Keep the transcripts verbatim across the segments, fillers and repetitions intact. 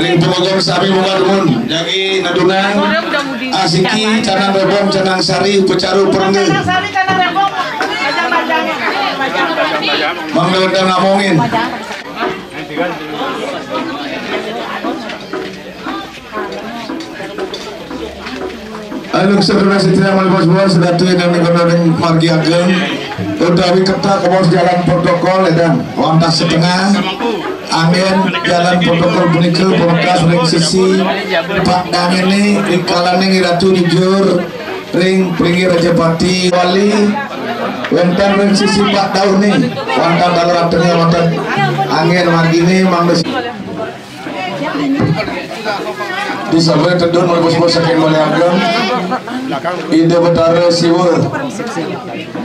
Pemogong sami bunga dumun, jagi nadunang, asiki, canang rebong, canang sari, pecaru perengge. Mangga wénten ngamongin. Anu saudara setia malih bos-bos, sedatu ingkang nika ring margi ageng, utawi ketak bos jalan protokol, édan wantah setengah, anggén jalan protokol punika pamekas ring sisi Pak Dangéné, ring kalaning Ratu Jujur, ring Pringgi Rajapati Wali, wénten ring sisi Pak Dauné, wantah taler tengah, wantah anggén marginé, mangda. Disampun tedun malih bos-bos saking malih ageng, Ida Betara Siwa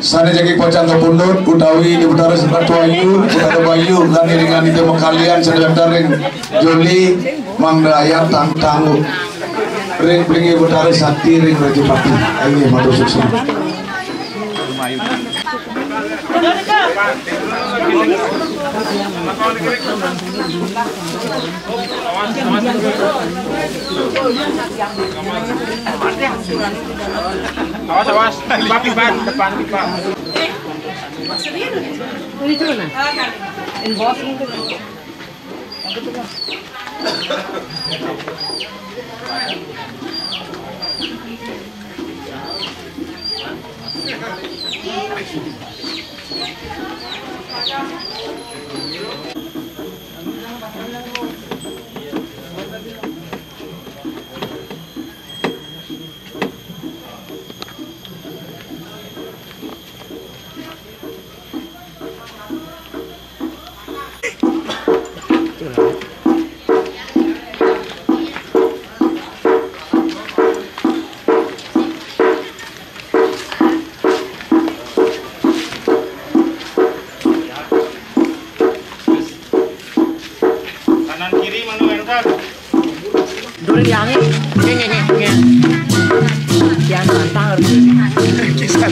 sané jagi pacang kapundhut, utawi Ida Betara Ratu Ayu, Betara Bayu, lan iringan Ida makalian sané wénten ring joli, mangda ayat tang-, tanggu ring Pringgi Betara Sakti ring Rajapati. Inggih, matur suksma. Awas, awas. Pipa, pipa, depan pipa. Ini dulu, nah. Inbox ini dulu. Kanan kiri mana yang kan? Duri yang ini, ini, ini, ini. Yang santai. Kisah.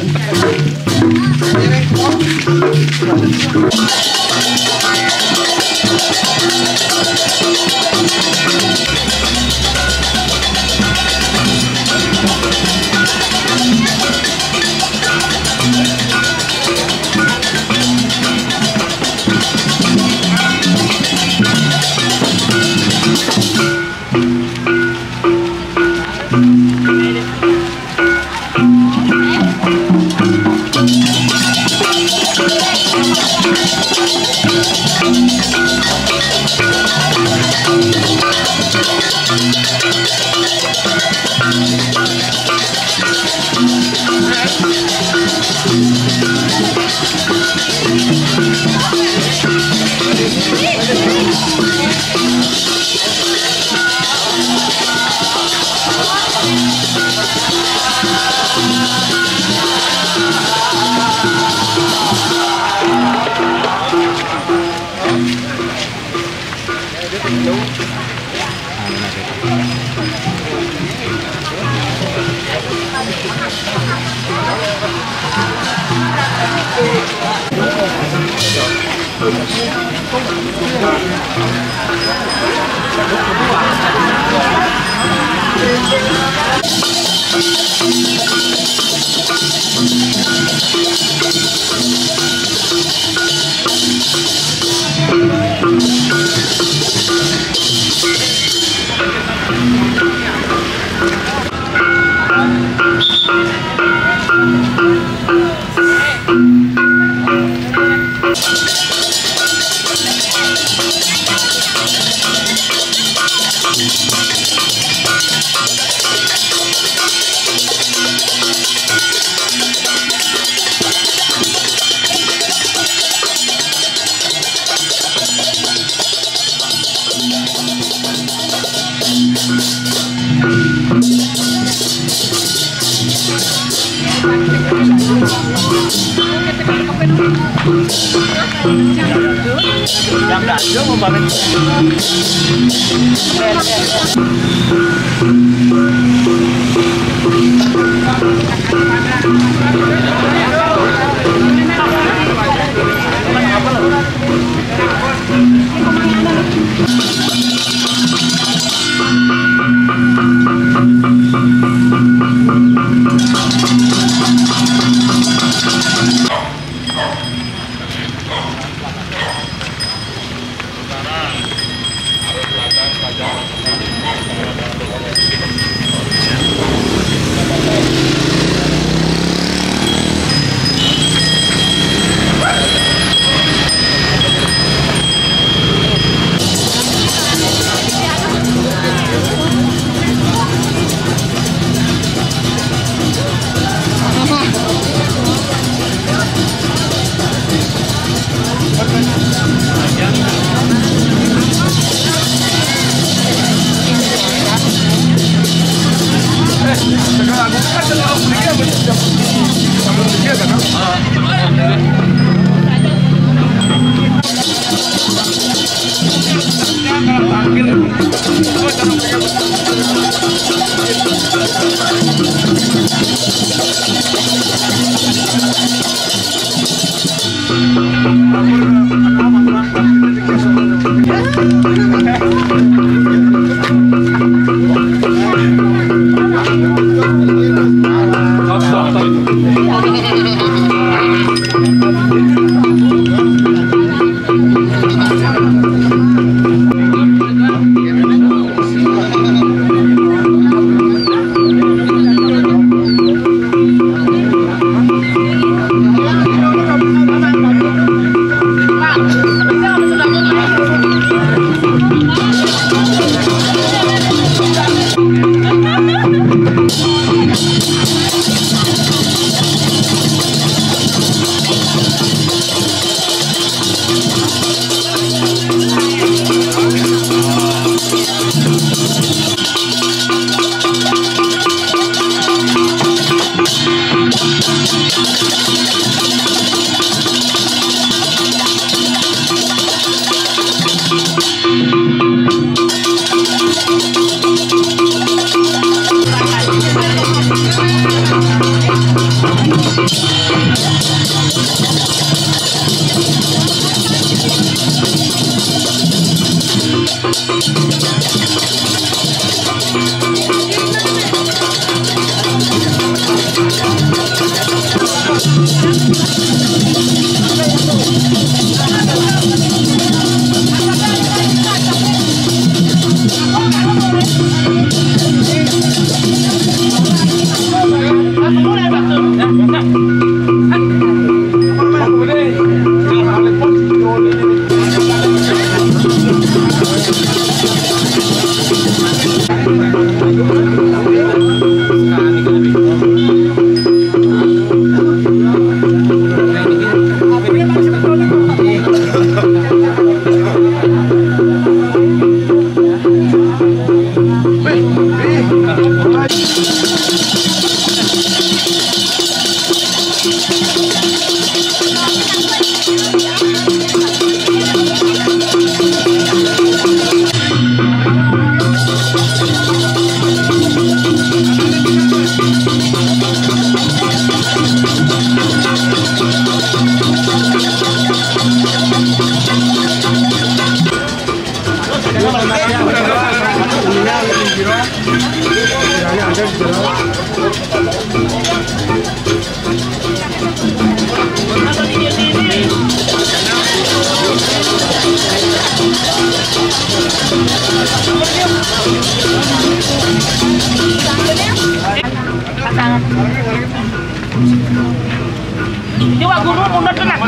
Ini Wak Guru mundur tenan.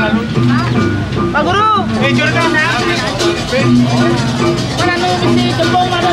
Wak Guru. Mana nu bisi jempol mana?